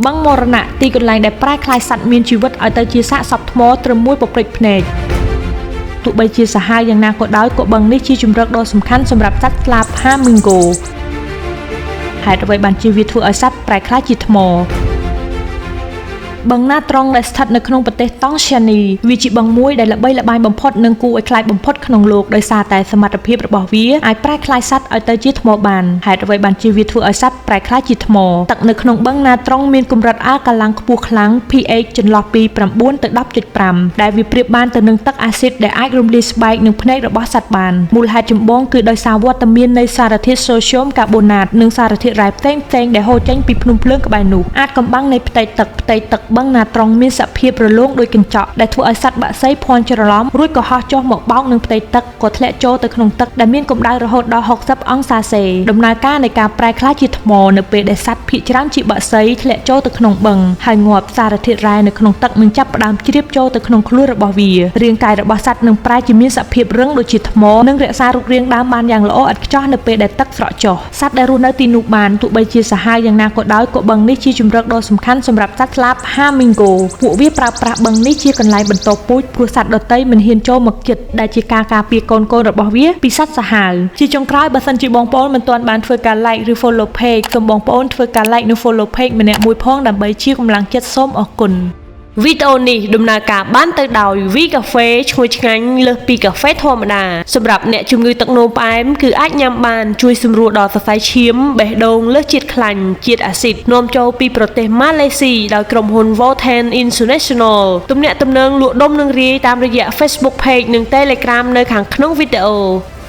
បឹងមរណៈទីកន្លែងដែលប្រែក្លាយសត្វមានជីវិតឲ្យទៅជាសាកសពថ្មត្រឹមមួយពព្រិចភ្នែកទោះបីជាសាហាវយ៉ាងណាក៏ដោយក៏បឹងនេះជាជម្រកដ៏សំខាន់សម្រាប់សត្វស្លាបហាមីងហ្គោហេតុអ្វីបានជាវាធ្វើឲ្យសត្វប្រែក្លាយជាថ្មបឹងណាត្រង់ដែលស្ថិតនៅក្នុងប្រទេសតង់សានីវាជាបឹងមួយដែលល្បីល្បាញបំផុតនិងគួរឲ្យខ្លាចបំផុតក្នុងលោកដោយសារតែសមត្ថភាពរបស់វាអាចប្រែក្លាយសត្វឲ្យទៅជាថ្មបានហេតុអ្វីបានជាវាធ្វើឲ្យសត្វប្រែក្លាយជាថ្មទឹកនៅក្នុងបឹងណាត្រង់មានកម្រិតអាកាឡាំងខ្ពស់ខ្លាំង pH ចន្លោះពី9ទៅ10.5ដែលវាប្រៀបបានទៅនឹងទឹកអាស៊ីតដែលអាចរំលាយស្បែកនិងភ្នែករបស់សត្វបានមូលហេតុចម្បងគឺដោយសារវត្តមាននៃសារធាតុសូស្យូមកាបូណាតនិងសារធាតុរ៉ែផ្សេងៗដែលហូរចេញពីភ្នំភ្លើងក្បែរនោះអាចកំបាំងនៃផ្ទៃទឹកផ្ទៃទឹកបឹងណាត្រង់មានសភាពរលោងដូចកញ្ចក់ដែលធ្វើឲ្យសត្វបក្សីភ័ន្តច្រឡំរួចក៏ហោះចុះមកបោកនឹងផ្ទៃទឹកក៏ធ្លាក់ចូលទៅក្នុងទឹកដែលមានកម្ដៅរហូតដល់60អង្សាសេដំណើរការនៃការប្រែក្លាយជាថ្មនៅពេលដែលសត្វភាគច្រើនជាបក្សីធ្លាក់ចូលទៅក្នុងបឹងហើយងាប់សារធាតុរ៉ែនៅក្នុងទឹកនឹងចាប់ផ្ដើមជ្រាបចូលទៅក្នុងខ្លួនរបស់វារាងកាយរបស់សត្វនឹងប្រែជាមានសភាពរឹងដូចជាថ្មនិងរក្សារូបរាងដើមបានយ៉ាងល្អឥតខ្ចោះនៅពេលដែលទឹកស្រកចុះសត្វដែលរស់នៅទីនោះបានទោះបីជាសាហាវយ៉ាងណាក៏ដោយក៏បឹងនេះជាជម្រកដ៏សំខាន់សម្រាប់សត្វស្លាបហាមីងហ្គោពួកវាប្រើប្រាស់បឹងនេះជាកន្លែងបន្តពូជព្រោះសត្វដទៃមិនហ៊ានចូលមកជិតដែលជាការការពារកូនៗរបស់វាពីសត្វសាហាវជាចុងក្រោយបើសិនជាបងប្អូនមិនទាន់បានធ្វើការ like ឬ follow page សូមបងប្អូនធ្វើការ like និង follow page ម្នាក់មួយផងដើម្បីជាកម្លាំងចិត្តសូមអរគុណវីដេអូនេះដំណើរការបានទៅដោយ V Cafe ឈ្ងុយឆ្ងាញ់លើសពីកាហ្វេធម្មតាសម្រាប់អ្នកជំងឺទឹកនោមផ្អែមគឺអាចញ៉ាំបានជួយសម្រួលដល់សរសៃឈាមបេះដូងលើសជាតិខ្លាញ់ជាតិអាស៊ីតនាំចូលពីប្រទេសម៉ាឡេស៊ីដោយក្រុមហ៊ុន Volten International ទំនាក់ទំនងលក់ដុំនឹងរាយតាមរយៈ Facebook Page និង Telegram នៅខាងក្នុងវីដេអូ។